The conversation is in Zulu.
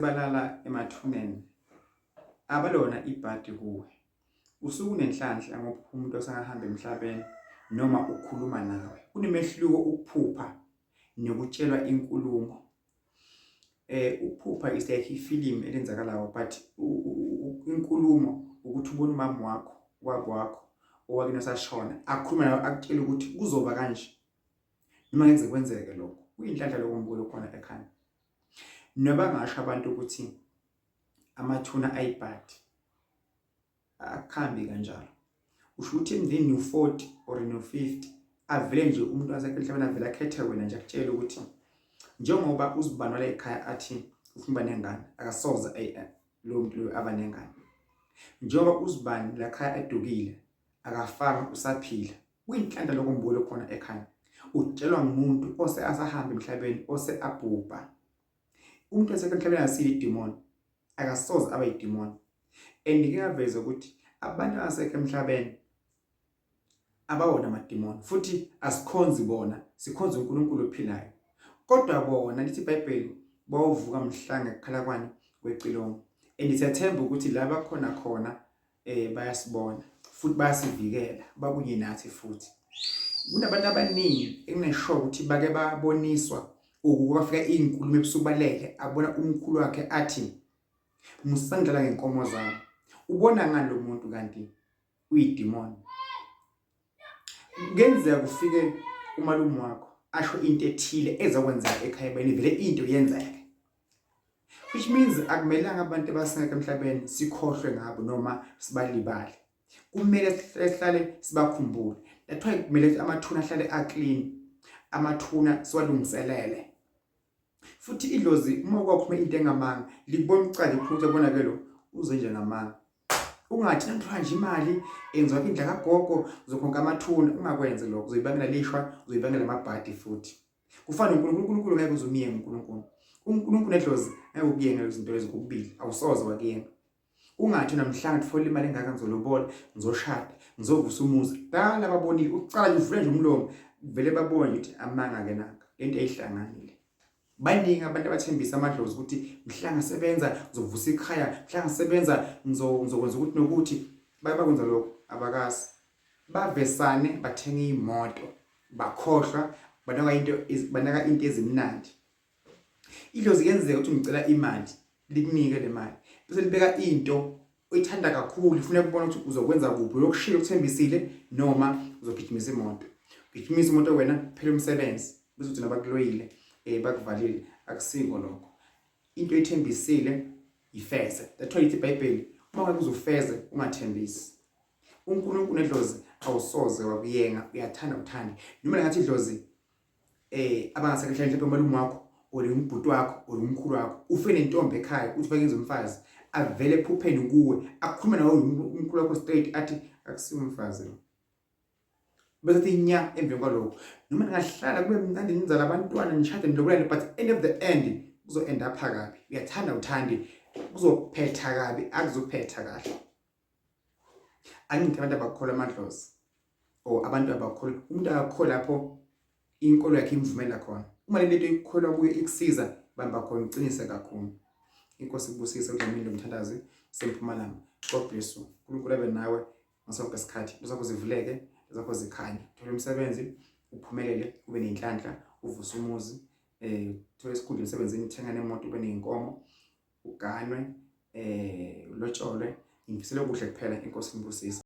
Balala emathuneni abalona ibhadi kuwe. Usuke unenhlanhla ngokuphupha umuntu osengahamba emhlabeni noma ukhuluma nawe. Kunemehluko ukuphupha nokutshelwa inkulumo. Ukuphupha is like ifilimu elenzakalayo but inkulumo ukuthi ubone umama wakho, ubaba wakho owakini osashona akhuluma nawe akutshele ukuthi kuzoba kanje. Noma ngeke kwenzeke lokho. Kuyinhlanhla lokho mbukelo khona ekhaya. Noma bangasho abantu ukuthi amathuna ayibhadi, akuhambi kanjalo. Usho ukuthi emndeni no-40 or no-50 avele nje umuntu wasekho emhlabeni avele akhethe wena nje akutshele ukuthi njengoba uzibani wala ekhaya athi ufuna uba nengane, akasoze lowo muntu loyo aba nengane. Njengoba uzibani la khaya edukile, akafanga usaphila. Kuyinhlanhla lokho mbukelo khona ekhaya. Utshelwa ngumuntu ose asahamba emhlabeni ose abhubha. Umuntu osekho emhlabeni akasile idemon, akasoze aba yidemon. And ngike ngaveza ukuthi abantu abasekho emhlabeni abawona amademoni futhi asikhonzi bona, sikhonza uNkulunkulu ophilayo. Kodwa bona lithi iBhayibheli bawuvuka mhla ngekukhala kwani kwecilongo. And siyathemba ukuthi la bakhona khona bayasibona futhi bayasivikela, bakunye nathi futhi. Kunabantu abaningi enginesho ukuthi bake baboniswa ukufika izinkulumo ebusuku balele abona umkhulu wakhe athi musangidlala ngenkomo zami. Ubona ngani lo muntu kanti uyidemon? Kuyenzeka kufike umalume wakho asho into ethile ezokwenzeka ekhaya beni vele into yenzeke, which means akumelanga abantu abasengekho emhlabeni sikhohlwe ngabo noma sibalibale. Kumele sihlale sibakhumbule. That's why kumele amathuna ahlale a-clean, amathuna siwalungiselele. Futhi idlozi uma kwakhuluma into engamanga likubona ucala iphutha bona ke lo uze nje ngamanga. Ungathi nanthiwa nje imali enziwa indla kagogo uzokhonka amathuna, ungakwenzi lokho, uzoyibangela lishwa, uzoyibangela amabhadi futhi. Kufana noNkulunkulu, uNkulunkulu ngeke uze umyenge uNkulunkulu. UNkulunkulu nedlozi ngeke ukuyenge lezi zinto lezi kokubili, awusoze wakuyenga. Ungathi namhlanje ngithola imali engaka ngizolobola, ngizoshada, ngizovusa umuzi. Dala babonile, ucala nje uvule nje umlomo, vele babone ukuthi amanga ke nanka. Lento ayihlangani le. Baningi abantu abathembisa amadlozi ukuthi mhla ngasebenza ngizovusa ikhaya, mhla ngasebenza ngizokwenza ukuthi nokuthi. Baye bakwenza lokho, abakazi. Bavesane bathenga imoto, bakhohlwa, banaka into ezimnandi. Idlozi kuyenzeka ukuthi ngicela imali, likunike le mali. Bese libeka into oyithanda kakhulu, ifuna ukubona ukuthi uzokwenza kuphi, uyokushiya ukuthembisile noma uzogijimisa imoto. Ugijimisa imoto wena phela umsebenzi, bese uthi nabakuloyile bakuvalile, akusiko lokho. Into oyithembisile ifeze. That's why ithi iBhayibheli uma ngeke uzufeze ungathembisi. uNkulunkulu nedlozi awusoze wakuyenga, uyathanda uthande. Noma ngathi idlozi abangasekho emhlabeni mhlawumbe umalume wakho or umbhuti wakho or umkhulu wakho ufe nentombi ekhaya uthi bakenza umfazi, avele ephupheni kuwe akhulume nawe umkhulu wakho straight athi akusiwo umfazi lo, bese athi nya emveni kwalokho. Noma ningahlala kube mnandi nizala abantwana nishade nilobolane, but end of the end kuzo end up kabi. Uyathanda uthande, kuzophetha kabi, akuzophetha kahle. Angithi abantu abakholwa amadlozi or abantu abakholwa, umuntu akakholwa lapho inkolo yakhe imvumela khona. Uma le nto ikholwa kuyo ikusiza, bamba khona uqinise kakhulu. Inkosi ikubusise. UDlamini lomthandazi sempumalanga. God bless you. uNkulunkulu abe nawe ngaso sonke isikhathi. Into zakho zivuleke, into zakho zikhanye, uthole umsebenzi, uphumelele, ube nenhlanhla, uvuse umuzi, uthole isikhundla emsebenzini, uthenga nemoto, ube ney'nkomo, uganwe, ulotsholwe. Ngifisela okuhle kuphela. Inkosi inibusise.